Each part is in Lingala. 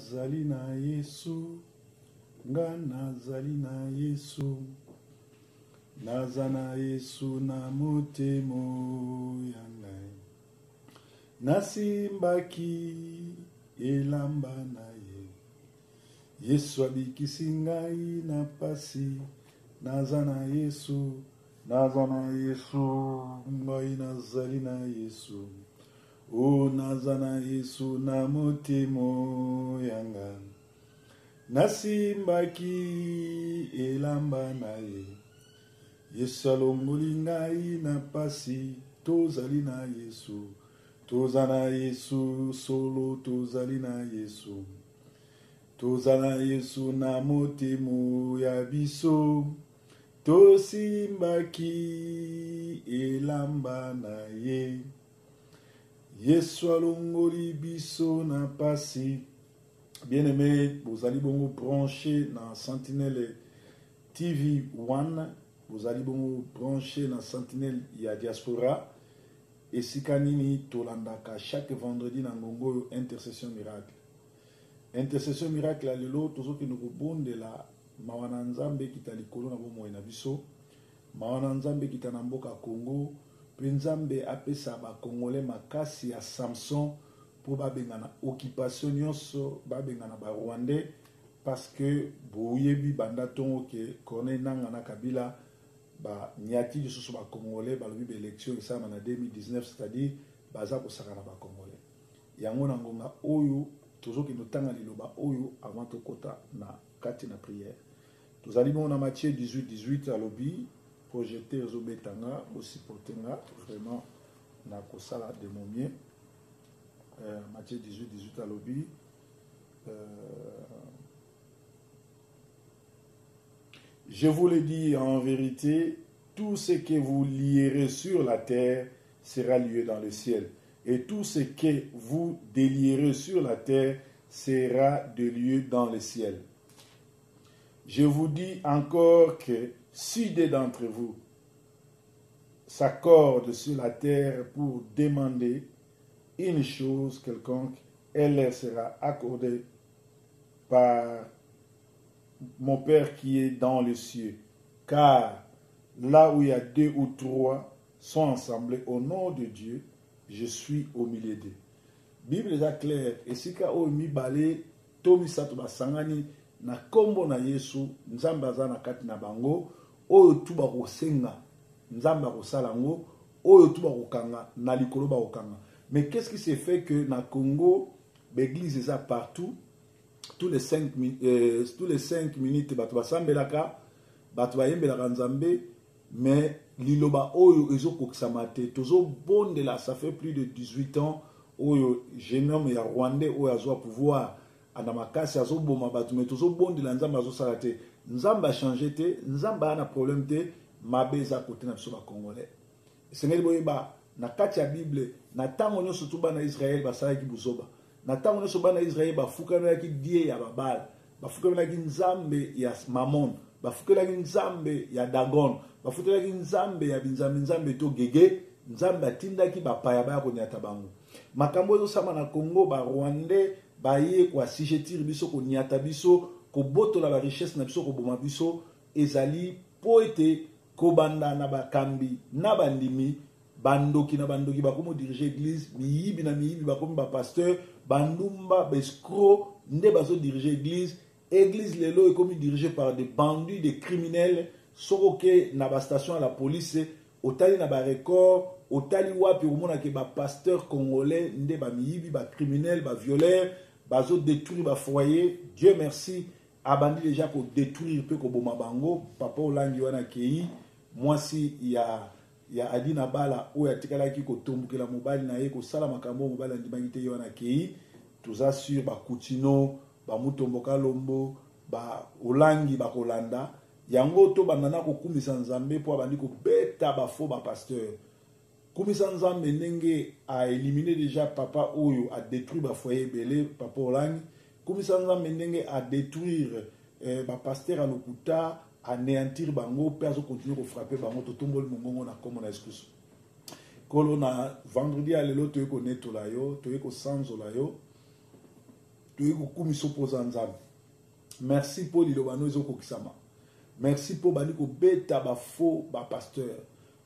nazali na Yesu, nga nazali na Yesu, naza na Yesu na motemo ya ngai. Nasimbaki elamba na ye, Yesu abikisi ngai na pasi, naza na Yesu, naza na Yesu, ngai nazali na Yesu. O naza na Yesu na motemo ya nga, nasimbaki elamba na ye. Yesu alongoli ngai na pasi, tozali na Yesu, toza na Yesu, solo tozali na Yesu. Toza na Yesu na motemo ya biso, tosimbaki elamba na ye. Yesu alongoli biso na pasi. Bien-aimé, bozali bongo branché na Sentinelle TV 1, bozali bongo branché na Sentinelle ya diaspora. Esika nini tolandaka chaque vendredi na ngongo oyo intercession miracle. Intercession miracle ya lelo tozokende kobondela mawa na Nzambe ekita likolo na bomoi na biso. Mawa na Nzambe ekita na mboka Congo pe Nzambe apesa ba congolais makasi ya Samson po babengana occupation nionso, babengana ba rwandais parce que boyebi banda tongo ke Corneille Nanga na Kabila ba niati lisusu ba congolais, balobi ba election esalama na 2019, c'est-à-dire baza kosakana ba congolais. Yango na ngonga oyo tozokende otanga liloba oyo avant tokota na kati na prière. Tozali bongo na Matthieu 18 18 alobi projecteur ezobeta nga bo supporter nga vraiment na kosala de mon mieux. Matthieu 18 18 alobi je vous le dis en vérité, tout ce que vous lierez sur la terre sera lié dans le ciel, et tout ce que vous délierez sur la terre sera délié dans le ciel. Je vous dis encore que si deux d'entre vous s'accordent sur la terre pour demander une chose quelconque, elle leur sera accordée par mon Père qui est dans les cieux. Car là où il y a deux ou trois sont ensemble au nom de Dieu, je suis au milieu d'eux. Bible eza claire, esika oyo mibale to misato basangani na kombo na Yesu, Nzambe aza na kati na bango, oyo tu bakosenga Nzambe akosala yango, oyo tu bakokanga na likolo bakokanga. Mais qu'est-ce qui se fait que na Congo ba église eza partout, tous les 5 minutes bato basambelaka, bato bayembelaka Nzambe, mais liloba oyo ezokokisama te. Tozobondela, ça fait plus de 18 ans oyo jeune homme ya rwandais oyo azwa pouvoir na makasi azoboma bato, mais tozobondela Nzambe azosala te. Nzambe a changé te, Nzambe aya na problème te, mabe eza kote na biso ba congolais. Esengeli boyeba na kati ya Bible, na ntango nyonso tu bana Israël basalaki buzoba, na ntango nyonso bana Israël bafukamelaki die ya Babal, bafukamelaki Nzambe ya Mamon, bafukelaki Nzambe ya Dagon, bafukelaki Nzambe ya binzambe nzambe to gege, Nzambe atindaki bapaya baya koniata bango. Makambo ezosama na Congo, ba Rwandais baye ko assujettir biso, koniata biso, kobotola ba richesse na biso, koboma biso, ezali po ete kobanda na bakambi na bandimi, bandoki na bandoki bakomi diriger église, miyibi na miyibi bakomi ba pasteur, bandumba, ba escroc nde bazo diriger église. Église lelo ekomi dirigée par des bandits, des criminels. Soko ke na ba station ya la police, otali na ba record, otali wapi okomona ke ba pasteur congolais nde ba miyibi, ba criminels, ba violeurs, bazo détruire ba foyer. Dieu merci, abandi déjà ko détruire pe ko boma bango. Papa Olangi wana kei, mwasi ya Adina Bala oyo atikalaki kotombukela mobali na ye, kosala makambo mobali andimaki te, ye wana kei. Toza sur ba Kutino, ba Mutombo Kalombo, ba Olangi bakolanda yango. To banda na kokumisa Nzambe po abandi kobeta ba faux ba pasteur. Kumisa Nzambe ndenge a éliminé déjà papa oyo a détruit ba foyer ebele, papa Olangi. Kumisa Nzambe ndenge a détruire ba pasteur ya lokuta, anéantir bango pe azo continuer ko frapper bango. Totomboli mongongo na kombo na Yesu Kristo. Kolo, na vendredi ya lelo toye konetola yo, toye kosanzola yo. Toyei kokumisa mpo oza Nzambe. Merci mpo liloba no ezokokisama. Merci mpo obandi kobeta ba faux ba pasteur.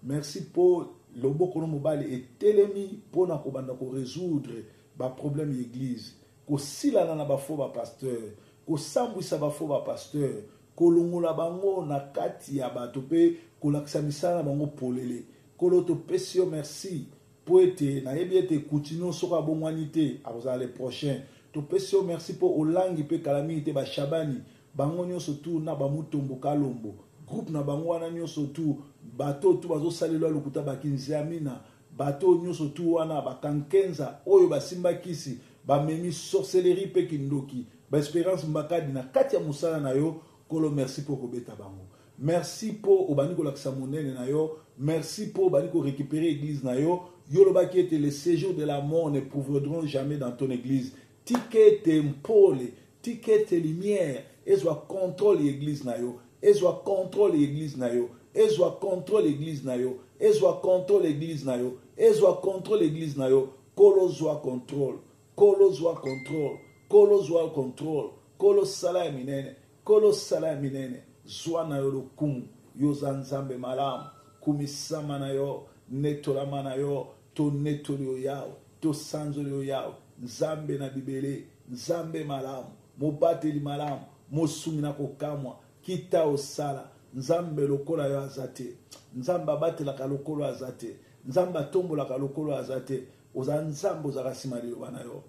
Merci mpo loboko no mobali etelemi mpo na kobanda ko résoudre ba problème ya église, kosilana na ba faux ba pasteur, kosambwisa ba faux ba pasteur, kolongola bango na kati ya bato mpe kolakisa misala na bango polele. Nkolo, topesi yo merci mpo ete nayebi ete Kutino soki abongwani te akozala le prochain. Topesi yo merci mpo Olangi mpe kala mingi te ba Shabani bango nyonso tu na ba Mutombo Kalombo groupe na bango wana nyonso tu, bato tu bazosalelwa lokuta, ba Kinziamina, bato nyonso tu wana, ba Kankenza oyo basimba kisi, bamemi sorcellerie mpe kindoki, ba Esperance Mbakadi na kati ya mosala na yo. Nkolo, merci mpo kobeta bango. Merci mpo obandi kolakisa monene na yo. Merci mpo obandi korécupérer église na yo. Yo olobaki ete les séjours de la mort ne prouveront jamais dans ton église. Tika ete mpole, tika ete lumière ezwa contrôle ya église na yo, ezwa contrôle ya église na yo, ezwa contrôle église na yo, ezwa contrôle église na yo, ezwa contrôle église na yo. Nkolo, zwa contrôle. Nkolo, zwa contrôle. Nkolo, zwa contrôle. Nkolo, sala ya minene. Nkolo, sala ya minene. Zwa na yo lokumu. Yo oza Nzambe malamu. Kumisama na yo, netolama na yo. Tonetoli yo Yawe, tosanzoli yo Yawe, Nzambe na bibele, Nzambe malamu, mobateli malamu, mosungi na kokamwa. Kita osala. Nzambe lokola yo aza te. Nzambe abatelaka lokolo aza te. Nzambe atombolaka lokolo aza te. Oza Nzambe, ozalaka nsima liloba na yo.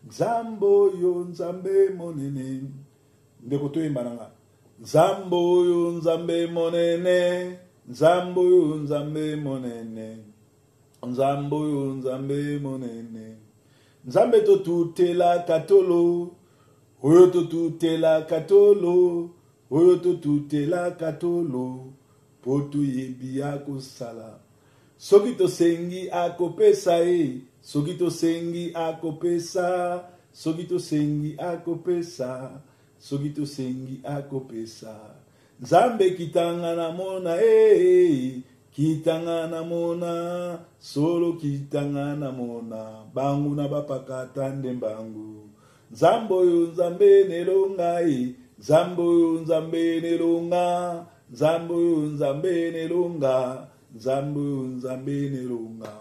Nzambe oyo, Nzambe monene. Ndeko, toyemba na nga. Nzambe oyo, Nzambe monene. Nzambe oyo, Nzambe monene. Nzambe oyo, Nzambe monene. Nzambe totutelaka tolo, oyo totutelaka tolo, oyo totutelaka tolo, mpo toyebi ya kosala. Soki tosengi akopesa ye, soki tosengi akopesa, soki tosengi akopesa, soki tosengi akopesa. Nzambe kitanga na mona e, kitanga na mona, solo kitanga na mona, bangu na bapakata nde mbangu. Nzambe oyo, Nzambe nelonga e, Nzambe oyo, Nzambe nelonga, Nzambe oyo, Nzambe nelonga, Nzambe oyo, Nzambe nelonga.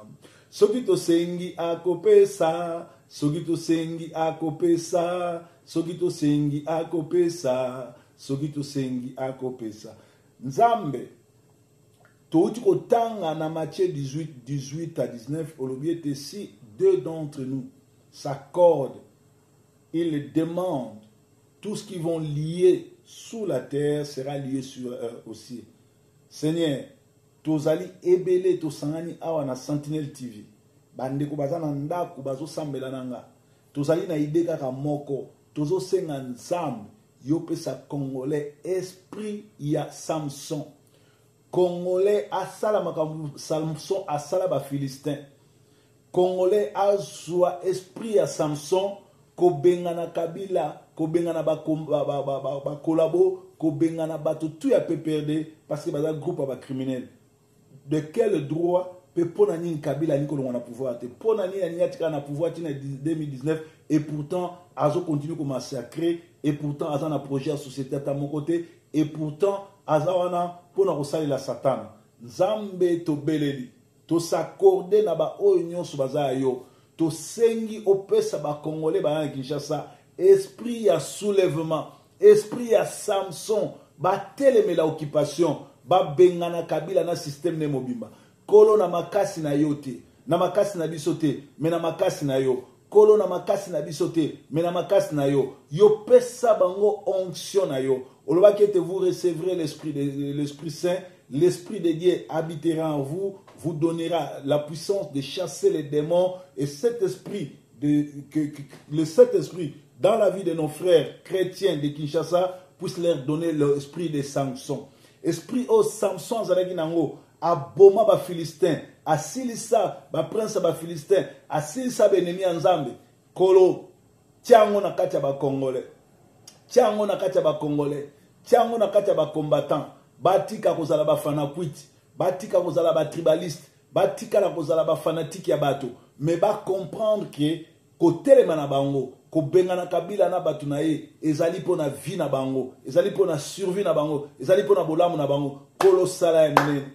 Soki tosengi akopesa, soki tosengi akopesa, soki tosengi akopesa, soki tosengi akopesa. Nzambe, touti kotanga na Matthieu 18, 18 à 19, olobi ete si deux d'entre nous s'accordent, ils demandent, tout ce qu'ils vont lier sous la terre sera lié sur aussi. Seigneur, tozali ebele, tosangani awa na Sentinelle TV. Bandeko baza na ndako bazosambela na nga. Tozali na idée kaka moko, tozosenga Nzambe yo pesa Congolais esprit ya Samson. Congolais asala makambo Samson asala ba Philistin. Congolais azwa esprit ya Samson kobengana Kabila, kobengana bakolabo, kobengana bato tout ya PPRD parce que baza groupe ya ba criminels. De quel droit mpe mpo na nini Kabila alingi kolongwa na pouvoir te? Mpo na nini alingi atikala na pouvoir ntina 2019 et pourtant azocontinue komassacrer, et pourtant aza na projet ya société ata moko te, et pourtant aza wana mpo na kosalela Satana? Nzambe, tobeleli, tos'accorder na baoyo nyonso baza ya yo. Tosengi opesa Bacongolais baya na Kinshasa esprit ya soulèvement, esprit ya Samson, batelemela occupation, babengana Kabila na système ne mobimba. Kolo, na makasi na yo te, na makasi na biso te, mais na makasi na yo. Kolo, na makasi na biso te, mais na makasi na yo. Yo pesa bango onction na yo. Olobaki ete vous recevrez l'esprit saint, l'esprit de Dieu habitera en vous, vous donnera la puissance de chasser les démons. Et cet esprit de, que le Saint-Esprit dans la vie de nos frères chrétiens de Kinshasa puisse leur donner l'esprit de Samson, esprit oyo Samson azalaki nango, aboma Baphilistin, asilisa baprince ya Baphilistin, asilisa baennemi ya Nzambe. Kolo, tia yango na kati ya Bacongolais, tia yango na kati ya Bacongolais, tia yango na kati ya bacombattant. Batika kozala bafanakwiti, batika kozala batribaliste, batikala kozala bafanatike ya bato, mais bacomprendre ke kotelema na bango Kobengana Kabila na bato na ye ezali mpo na vie na bango, ezali mpo na survie na bango, ezali mpo na bolamu na bango. Nkolo sala ya minene,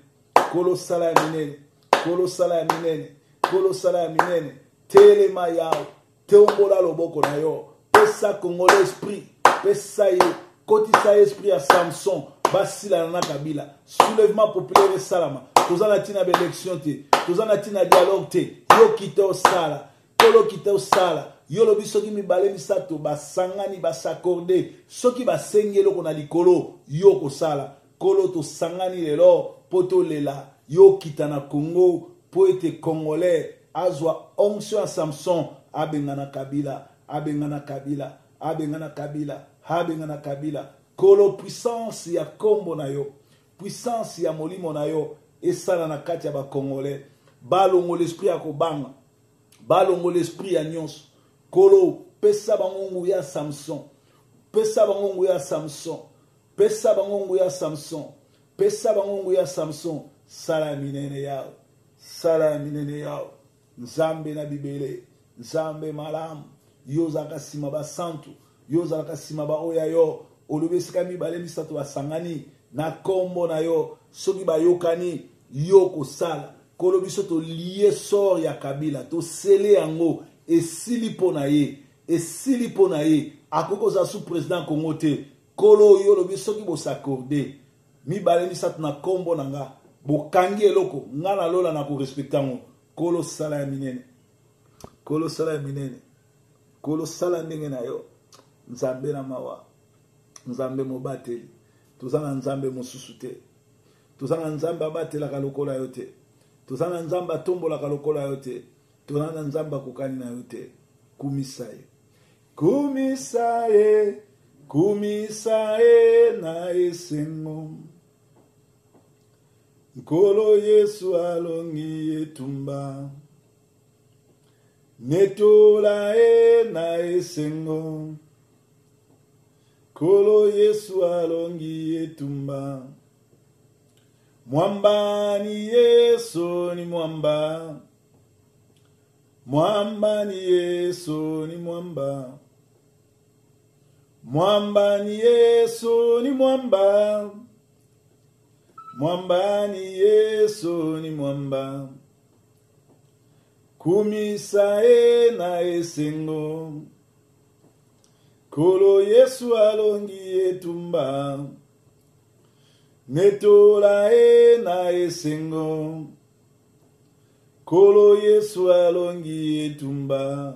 Nkolo sala ya minene, Nkolo sala ya minene, Nkolo sala ya minene. Telema Yawe, tombola loboko na yo, pesa Congolais esprit, pesa ye, kotisa ye esprit ya Samson, basilana na Kabila. Soulèvement populaire esalama. Toza na ntina ba-élection te, toza na ntina dialogue te. Yo kita osala, Nkolo kita osala. Yo olobi soki mibale misato basangani basakorde, soki basengi eloko na likolo, yo okosala. Nkolo tosangani lelo mpo tolela yo okita na Congo mpo ete Congolais azwa onction ya Samson, abengana Kabila, abengana Kabila, abengana Kabila, abengana Kabila. Nkolo puissance ya kombo na yo, puissance ya molimo na yo esala na kati ya ba Congolais, balongola esprit ya kobanga, balongola esprit ya nyonso. Nkolo pesa bango nguya Samson, pesa bango nguya Samson, pesa bango nguya Samson, pesa bango nguya Samson. Sala ya minene Yawe, sala ya minene Yawe, Nzambe na bibele, Nzambe malamu. Yo ozalaka nsima basantu, yo ozalaka nsima baoyo ya yo. Olobi esika mibale misato basangani na kombo na yo, soki bayokani yo kosala. Nkolo biso tolie sort ya Kabila, tosele yango, esili mpo na ye, esili mpo na ye, akoki kozala sous président Congo te. Nkolo yo olobi soki bosakorde mibale misato na kombo na nga, bokangi eloko nga na lola na korespecte yango. Nkolo sala ya minene, Nkolo sala ya minene, Nkolo sala ndenge na yo. Nzambe na mawa, Nzambe mobateli, toza na Nzambe mosusu te. Toza na Nzambe abatelaka lokola yo te. Toza na Nzambe atombolaka lokola yo te. Toza na Nzambe akokani na yo te. Kumisa ye, kumisa ye, kumisa ye na esengo. Nkolo Yesu alongi etumba. Netola ye na esengo. Nkolo Yesu alongi etumba. Mwamba ni Yesu ni mwamba. Mwamba ni Yesu ni mwamba. Mwamba ni Yesu ni mwamba. Mwamba ni Yesu ni mwamba. Kumisa ye na esengo. Nkolo Yesu alongi etumba. Netola ye na esengo. Nkolo Yesu alongi etumba.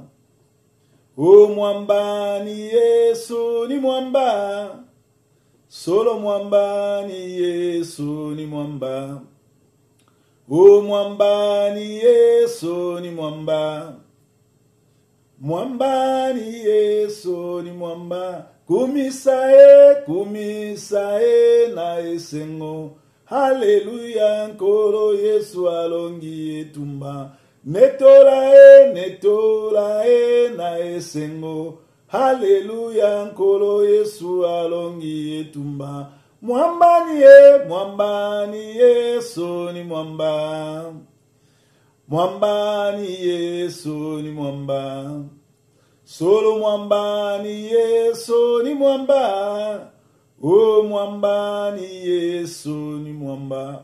O mwamba ni Yesu ni mwamba. Solo mwamba ni Yesu ni mwamba. O mwamba ni Yesu ni mwamba. Mwamba ni Yesu ni mwamba. Kumisa ye, kumisa ye na esengo. Haleluya, Nkolo Yesu alongi etumba. Netola ye, netola ye na esengo. Haleluya, Nkolo Yesu alongi etumba. Mwamba ni ye, mwamba ni Yesu ni mwamba. Mwamba ni Yesu ni mwamba. Solo mwamba ni Yesu ni mwamba. O mwamba ni Yesu ni mwamba.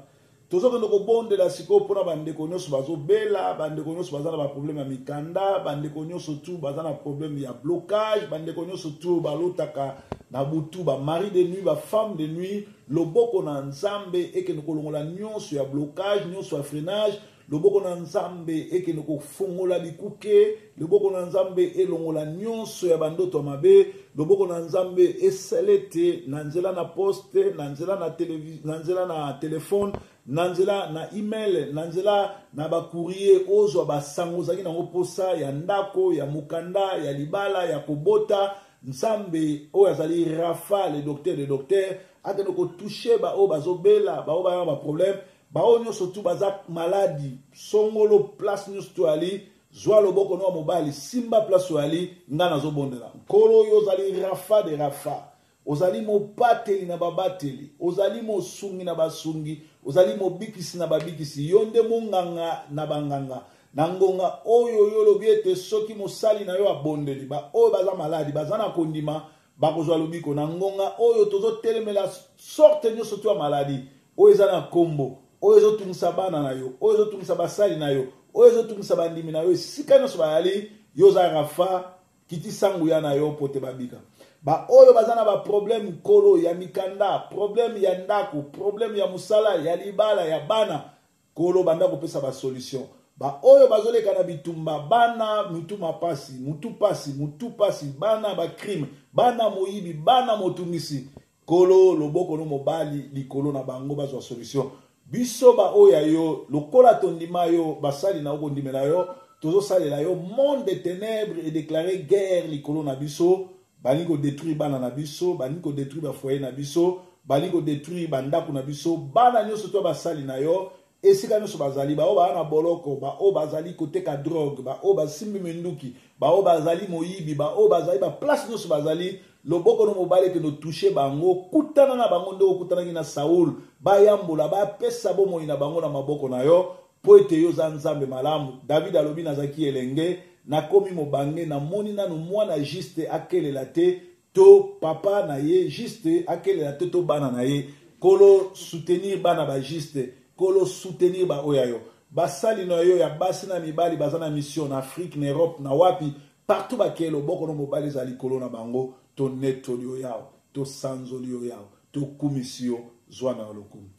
Tozokende kobondela sikoyo mpona bandeko nyonso bazobela, bandeko nyonso baza na baproblème ya mikanda, bandeko nyonso tu baza na problème ya blocage, bandeko nyonso tu balotaka na butu, ba mari de nuit, ba femme de nuit. Loboko na Nzambe ekende kolongola nyonso ya blocage, nyonso ya freinage. Loboko na Nzambe ekende kofongola bikuke. Loboko na Nzambe elongola nyonso ya bandoto ya mabe. Loboko na Nzambe esala ete na nzela na poste, na nzela na televi-, na nzela na telefone, na nzela na email, na nzela na ba courrier, ozwa basango ozalaki nango posa ya ndako, ya mokanda, ya libala, ya kobota. Nzambe oyo azali Rafa, le docteur de docteur, akende kotouche ba oyo bazobela, ba oyo baya ba problème, ba oyo nyonso tu baza maladi, songolo place nyonso tu ali, zwa loboko no ya mobali, simba place oyo ali, nga nazobondela. Nkolo oyo ozali Rafa de Rafa, ozali mobateli na babateli, ozali mosungi na basungi, ozali mobikisi na babikisi, yo nde monganga na banganga. Na ngonga oyo yo olobi ete soki mosali na yo abondeli, baoyo baza maladi, baza na kondima, bakozwa lobiko. Na ngonga oyo tozotelemela sorte nyonso to ya maladi oyo eza na nkombo, oyo ezotungisa bana na yo, oyo ezotungisa basali na yo, oyo ezotungisa bandimi na yo, esika nyonso bayali, yo oza Rafa, kitisa nguya na yo mpo te babika. Baoyo baza na baproblème, Nkolo, ya mikanda, problème ya ndako, problème ya mosala, ya libala, ya bana, Nkolo, banda kopesa basolution. Baoyo bazoleka na bitumba, bana mutu mapasi, mutu pasi, mutu pasi, bana bacrime, bana moyibi, bana motungisi, Nkolo, loboko no mobali likolo na bango, bazwa solution. Biso baoyo ya yo, lokola tondima yo, basali na yo, kondimela yo, tozosalela yo. Monde de ténèbres edéclaré guerre likolo na biso. Balingi kodétruire bana na biso, balingi kodétruire bafoyer na biso, balingi kodétruire bandako na biso. Bana nyonso to basali na yo, esika nyonso bazali, baoyo baa na boloko, baoyo bazali koteka drogue, baoyo basimbi minduki, baoyo bazali moyibi, baoyo bazali baplace nyonso bazali, loboko no mobali ekende otouche bango, kutana na bango nde okutanaki na Saul, bayambola, bapesa bomoi na bango na maboko na yo, mpo ete yo oza Nzambe malamu. David alobi: "Nazalaki elenge, nakomi mobange, namoni nanu mwana juste akelela te, to papa na ye juste akelela te, to bana na ye." Kolo, soutenir bana bajuste. Kolo, soutenir baoyo ya yo, basali na yo ya basi na mibali, baza na mission na Afrique, na Europe, na wapi partout bakeye, loboko no mobali ezala likolo na bango. Tonetoli yo Yawe, tosanzoli yo Yawe, tokumisi yo, zwa na yo lokumu.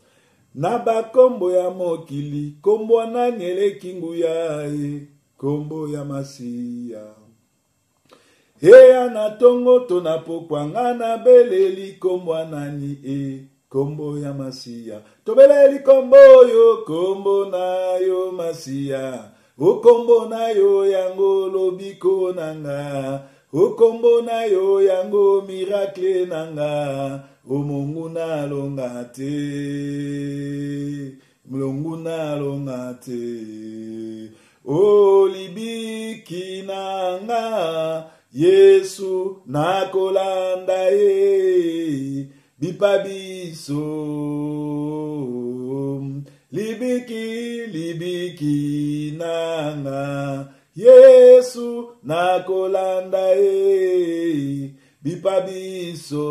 Na bakombo ya mokili, kombo nani eleki nguya ye? Kombo ya Masiya. Eya na ntongo to na pokwa, nga nabeleli kombo nani e? Kombo ya Masiya. Tobeleli kombo oyo, kombo na yo Masiya. Okombo na yo yango lobiko na nga, okombo na yo yango miracle na nga. Omonguna alonga te, mlonguna alonga te. O libiki na nga Yesu, nakolanda ye bipa biso. Libiki, libiki na nga Yesu, nakolanda ye bipa biso.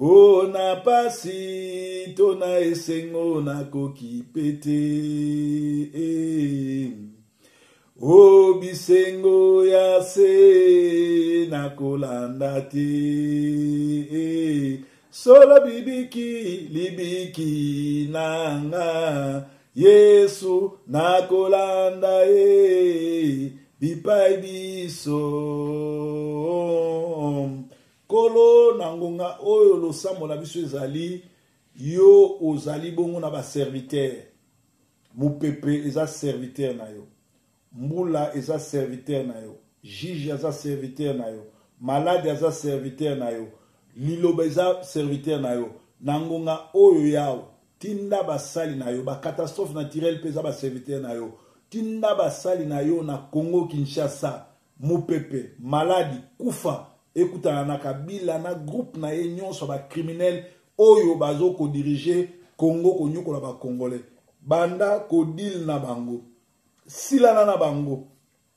O na pasi to na esengo, nakoki pe te. O bisengo ya se, nakolanda te. Solo bibiki, libiki na nga Yesu, nakolanda ye bipai biso. Nkolo, na ngonga oyo losambo na biso ezali, yo ozali bongo na baserviteur. Mopepe eza serviteur na yo, mbula eza serviteur na yo, juge aza serviteur na yo, maladi aza serviteur na yo, liloba eza serviteur na yo. Na ngonga oyo, Yawe, tinda basali na yo. Bacatastrophe naturelle mpe eza baserviteur na yo. Tinda basali na yo na Congo Kinshasa. Mopepe, maladi, kufa ekutana na Kabila na groupe na ye nyonso, bacriminel oyo bazokodiriger Congo, konyokola bacongolais. Banda kodeal na bango, silana na bango,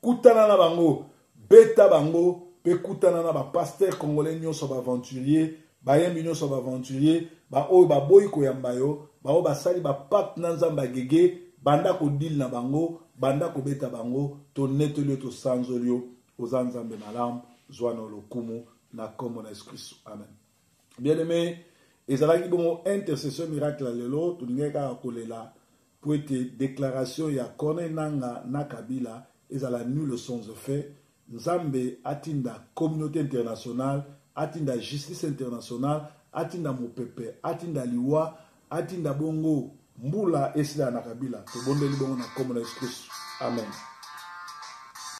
kutana na bango, beta bango mpe kutana na bapasteur congolais nyonso, baaventurier, bayembi nyonso, baaventurier, baoyo baboyi koyamba yo, baoyo basali bapacte na Nzambe agege. Banda kodeal na bango, banda kobeta bango. Tonetoli yo, tosanzoli yo, oza Nzambe malamu. Zwa na lokumu na nkombo na Yesu Kristu, amen. Bien aimé, ezalaki bongo intercession miracle ya lelo. Tolingaki kaka kolela po ete déclaration ya Corneille Nanga na Kabila ezala nul sans effet. Nzambe atinda communauté internationale, atinda justice internationale, atinda mopepe, atinda liwa, atinda bongo mbula esila na Kabila. Tobondeli bongo na nkombo na Yesu Kristu, amen.